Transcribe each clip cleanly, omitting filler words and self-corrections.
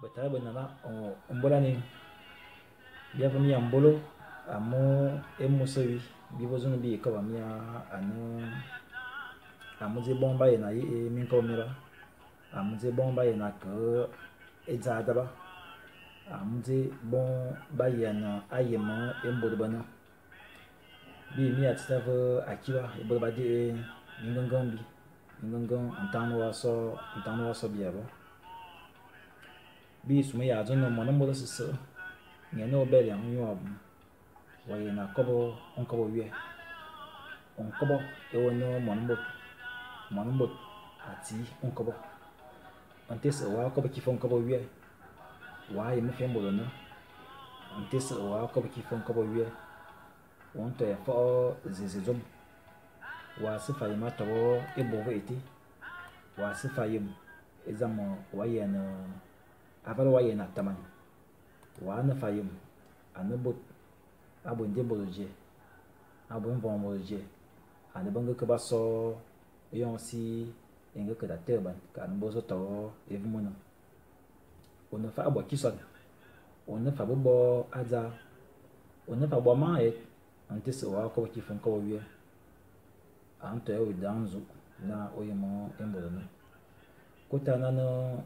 Betare be nana mbolane bia ve mia mbolo amu é môs wi bi ve zu bi kobo mia ane amu dzé bong ba yena yé minkobo mieba, amu dzé bong ba yena ke é dzaa daba, amu dzé bong ba yena ayem é mbot be ne. Bi mia tsita ve akiba é bôt ba dé bingengeng bi, bingengeng ntang wa so bia bo. Bi sume ya dzô na moan mbot ôsese nge ne ô bele nyu abum wa yena kobo nkobo wiè. Nkobo é wô ne moan mbot, moan mbot a tsi nkobo. Nté se wa kobo ki fe nkobo wiè, wa yem fe mbot ô ne. Nté se wa kobo ki fe nkobo wiè, ô ntoye fo zeze dzôm. Wa se fa yem a tobo é bôr été, wa se fa yem é dzam wa yiène, aval wa yiène ataman. Wa ne fa yem ane bôt abo ndé bôt djié, abo é mvong bôt djié, ane be nge ke ba so éyong si é nge ke da teban ka ane bo zu tobo évôm ô ne. Ô ne fa bo kisoan, ô ne fa bo adza, ô ne fa bo maet, nté se wa kobo ki fe nkobo wiè, a ntoye wi dang nzukh na ô yem é mbot ô ne. Kota nane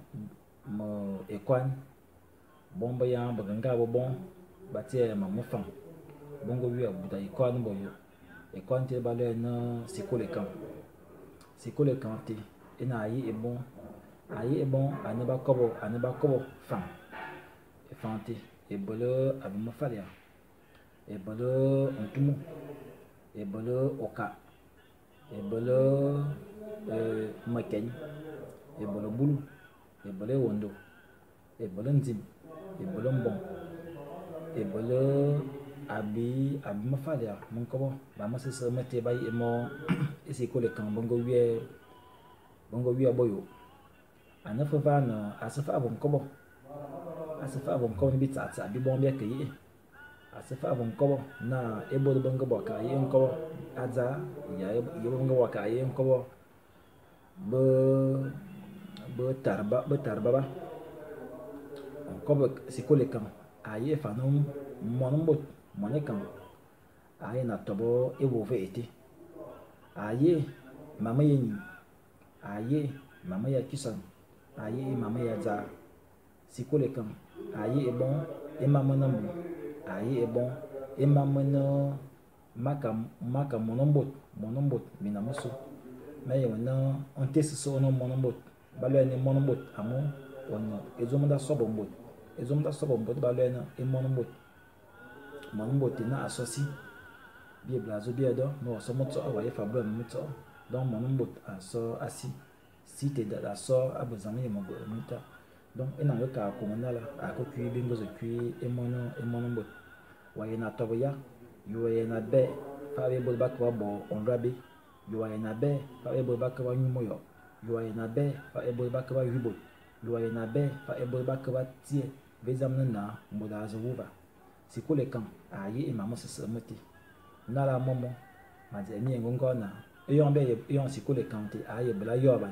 me ékoan, bong be yang benga bo bong ba tiè mam mefan, bongo wiè buda ékoan bo yo. Ékoan té ba loe na sikôlô ékang. Sikôlô ékang té é ne a yé bong, a yé bong ane ba kobo, ane ba kobo fang. Fang té é bele abim mefalia, é bele ntumu, é bele oka, é bele mekèñ, é bele bulu, é bele éwondo, é bele ndzim, é bele mbong, é bele abi mefalia me nkobo, mam mesese meté ba yé mo é sikôlô ékang be nga wiè bo yo. Ane fe vane a se fe abo nkobo, a se fe abo nkobo ne bitsatsa bi bong bia ke yé. A se fe abo nkobo na é bôt be nga bo ka yé nkobo adza ya é bôt be nga bo ka yé nkobo be tarba ba. Nkobo sikôlô ékang a yé fe ane moan mbot, moan ékang a yena tobo é bôr ve été. A yé mam me y'éning, a yé mam me ya kisoan, a yé mam me ya dza. Sikôlô ékang a yé bong é mam me ne mbu, a yé bong é mam me ne maka moan mbot mina mesu. Me yem na nté sese ô ne moan mbot, ba loe na moan mbot amu ô ne é dzôm da so bo mbot, é dzôm da so bo mbot ba loe na é moan mbot. Moan mbot té na a so si, Bible a dzô bia do, na wa so metsokh wa ye fe bulan metsokh. Donc moan mbot a so a si, si té da so abe zang ye megoe mita. Donc é na nge ka kômô nala a ke kui bi nge zu kui é moan mbot. Wa yena tobo ya, ye wa yena bè fa be bôt ba ke ba bo nlô abé, ye wa yena bè fa be bôt ba ke ba nyu moyo, ye wa yena bè fa be bôt ba ke ba yu bôt, ye wa yena bè fa be bôt ba ke ba tiè be dzam ne na mbot a zu wu va. Sikôlô ékang a yé é mam mesese meté. Nala momo ma dzè mi éngôngoo na éyong be éyong sikôlô ékang té a ye bela yoban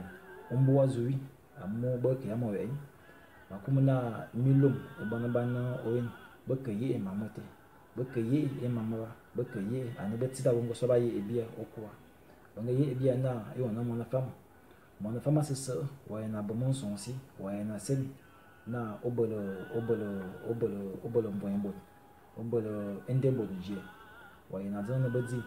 mbu wa zu wi amu be ke ya mo wèñ. Ma kumu na mi lôm é boan ban oyen be ke yé é mam meté, be ke yé é mam meba, be ke yé ane be tsita be ngo so ba yé bia okua. Be nge yé bia na éyong na moan fam. Moan fam asese wa yena bo monsong si, wa yena sen na ô bele mvoñ bôt, ô bele nde bôt djié. Wa yena dzeng ne be dzi,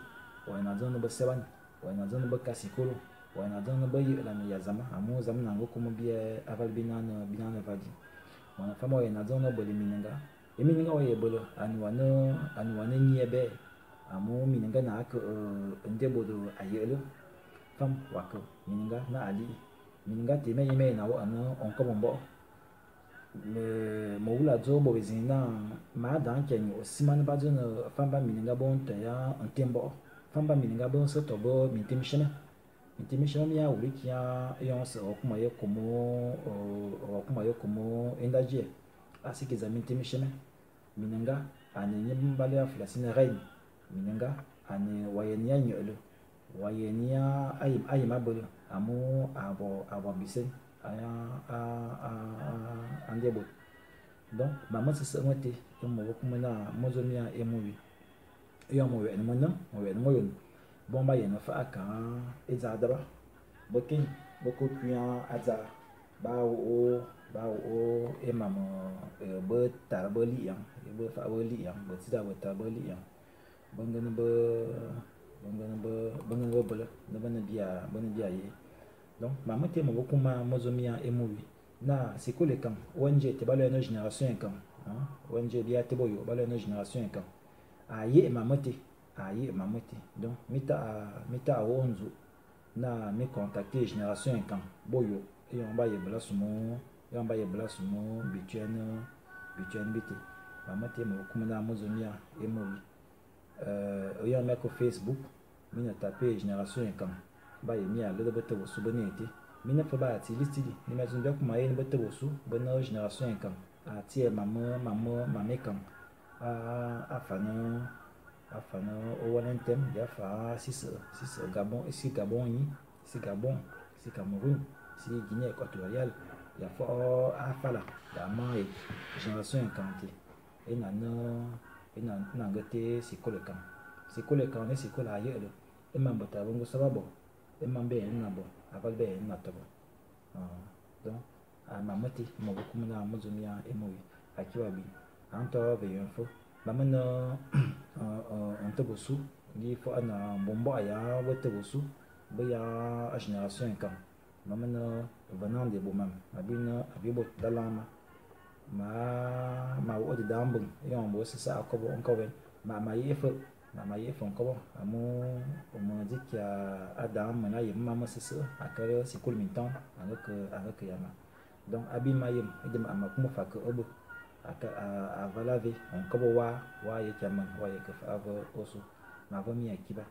wa yena dzeng ne be seban, wa yena dzeng ne be ka sikôlô, wa yena dzeng ne be yeghlane ya Nzame amu Nzame na nge kômô bia aval binane va di. Moan fam wa yena dzeng ne bele minenga, é minenga wa ye bele ane wa ne nyie bè amu minenga na ke nde bôt a yeghle fam wa ke minenga na ali. Minenga té me yeme na wo ane nkobo mbokh. Me wula dzô bôt bézing na ma dang ki éñe ôsimane ba dzô ne fam ba minenga bo nto ya nté mbokh, fam ba minenga bo se to bo minté micheme. Minté micheme mia wuli ki ya éyong se wa kuma ye kômô, wa kuma ye kômô é nda djié. A se ki dzame minté micheme. Minenga ane nye ba loe a fulasi ne reine. Minenga ane wa yene ya nyeghle, wa yene ya ayem abele amu a bo bisen a nde bôt. Donc mam mesese meté é mo be kumu naa me dzô mia ému wi. Éyong me wè'ne me n'nem, me wè'ne m'ôyôn, bong ba yiène fe akang é dzaa deba, be keng be ke kuiñ a dzaa, ba wô'ô ba wô'ô é mam be tare be li'iyang, é be fa be li'iyang, betsit be tare be li'iyang, be ngene be be ngene be be ngene be bele nge be ne bia be ne bia yeghe. Donc mam meté émo be kuma me dzô mia ému wi. Naa sikôlô ékang, ONG été ba luè Génération Ekang, ONG bia tebe ôyô ba luè Génération Ekang. A yeghe mam meté, a yeghe mam meté. Donc mi ta'a mi ta'a wokh ndzukh naa mi contacter Génération Ekang bôyô éyong ba ye bera sumu éyong ba ye bera sumu bituène bituène bité. Mam meté émo be kumu naa me dzô mia ému wi. Éyong mia ke Facebook, mi ne taper Génération Ekang, ba ye mia lere betebe ôsu be ne été. Mi ne fe ba tsili tsili, nge mia dzô bia kuma yen betebe ôsu be ne Génération Ekang, a tsiè mam mam mam ékang a fane a fane ôwala ntem ya fa si si Gabon si Gabon ñi, si Gabon, si Cameroun, si Guinée équatoriale, ya fo a fala ya ma ye Génération Ekang té é na ne é na na nge té sikôlô ékang. Sikôlô ékang ne sikôlô a yeghle é mam betare be nge so ba bo, é mam be yen na bo, aval be yen na tobo. Donc mam meté mo be kumu naa me dzô mia ému wi. Akiba bi a nto ve yem fe mam me ne ntebe ôsu ngi fo na mbômbokh ya betebe ôsu be ya Génération Ekang. Mam me ne venant de bo mam, abi ne abi bôt da lang ma. Ma ma wô'ô édeda mbeng éyong mbo ésese a kobe nkobe wèñ. Ma ma yeghe fe, ma ma yeghe fe nkobe amu me dzi ki a dang men a yem mam mesese akal sikôlô mintong a nge ke a nge ke ya ma. Donc abim ma yem éde ma ma kumu fe ke ébe aval avé nkobe wa wa ye kia man wa ye ke fe ave ôsu. Ma ve mia akiba.